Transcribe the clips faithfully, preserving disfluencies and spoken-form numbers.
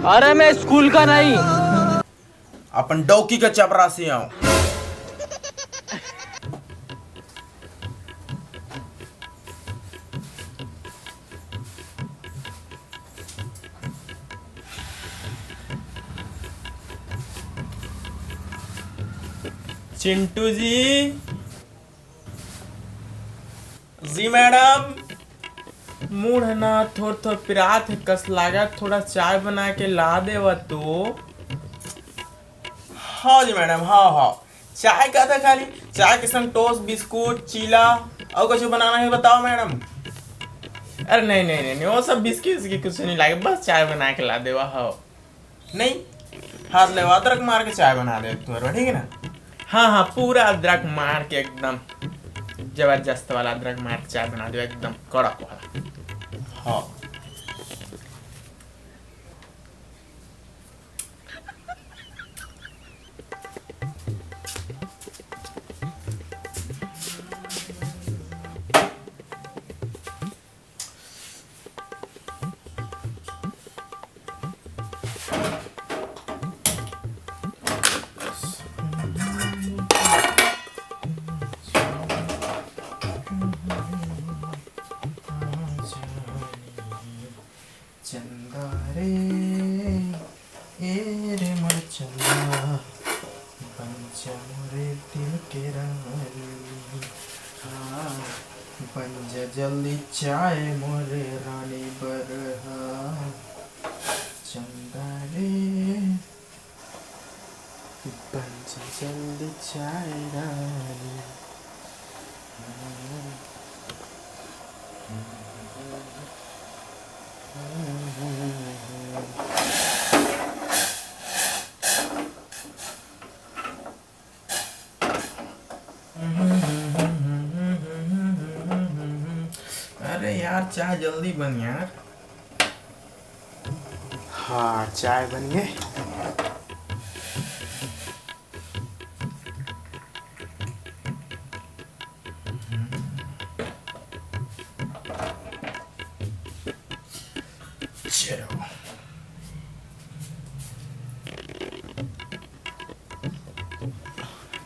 अरे, मैं स्कूल का नहीं। अपन डौकी के चपरासी आंव। चिंटू जी। जी मैडम। मुड़ ना थोर थोर पिरात हे कस लागत, थोड़ा चाय बना के ला देवा तो। हाँ जी मैडम, हाँ, हाँ। चाय का था खाली? चाय के संग टोस्ट, बिस्कुट, चीला, अउ कुछ बनाना है बताओ मैडम। अरे नहीं, नहीं, नहीं, नहीं, वो सब बिस्किट उस्किट कुछ नहीं लागे, बस चाय बना के ला देवा हो। नहीं, हाथ ले अदरक मार के चाय बना दे तू, ठीक है ना? हाँ, हाँ, पूरा अदरक मार के एकदम जबरदस्त वाला अदरक मार के चाय बना दे, एकदम कड़क वाला। हाँ। चंदा रे, ए रे मोर चंदा, बन जा मोरे दिल के रानी। हाँ, बन जा जल्दी चाय मोरे रानी बर, हाँ। चंदा रे, बन जा जल्दी चाय रानी। अरे यार, चाय जल्दी बन यार। हाँ, चाय बन गए। चलो।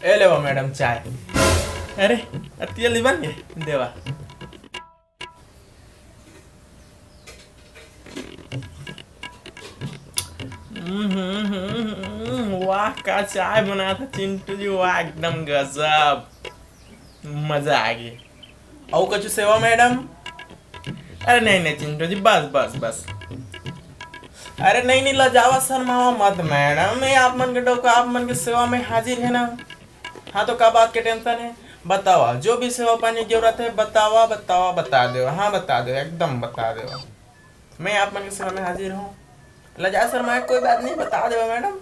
ए लेवा मैडम चाय। अरे, अति जल्दी बन गए, देवा। हम्म, हम्म, हम्म, हम्म, वाह, का चाय बनात हे चिंटू जी, वाह, एकदम गजब, मजा आ गया। अउ कुछ सेवा मैडम? अरे नहीं, नहीं चिंटू जी, बस, बस, बस। अरे नहीं, नहीं, लजावा शर्मावा मत मैडम, मैं आप मन के डौका, आप मन के सेवा में हाजिर है ना। हाँ, तो का बात के टेंशन है? बतावा, जो भी सेवा पानी की जरूरत है, बतावा, बतावा, बता देवा। हाँ, बता देवा, एकदम बता देवा। मैं आप मन के सेवा में हाजिर हूँ। लजा शर्मा कोई बात नहीं, बता देवा मैडम।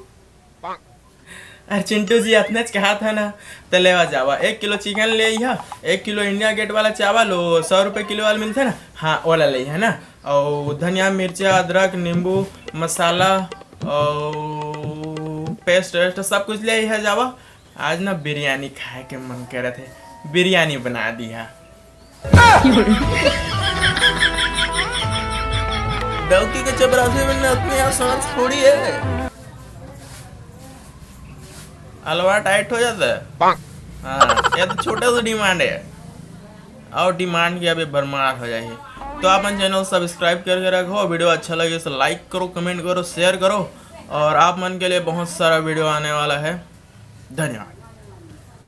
अरे चिंटू जी, अतनेच कहा था ना, तो लेवा जावा, एक किलो चिकन ले आइहा, एक किलो इंडिया गेट वाला चावल, वो सौ रुपये किलो वाला मिलथे ना, हाँ, ओला ले आइहा ना, और धनिया, मिर्चा, अदरक, नींबू, मसाला और पेस्ट वेस्ट सब कुछ ले आइहा जावा। आज ना बिरयानी खाए के मन करत हे, बिरयानी बना दिहा। डौकी के चपरासी बनना अतने आसान थोड़ी है। अलवा टाइट हो जाता है। हाँ, ये तो छोटा सा डिमांड है, और डिमांड की अभी भरमार हो जाए। तो अपन चैनल सब्सक्राइब करके रखो, वीडियो अच्छा लगे तो लाइक करो, कमेंट करो, शेयर करो, और आप मन के लिए बहुत सारा वीडियो आने वाला है। धन्यवाद।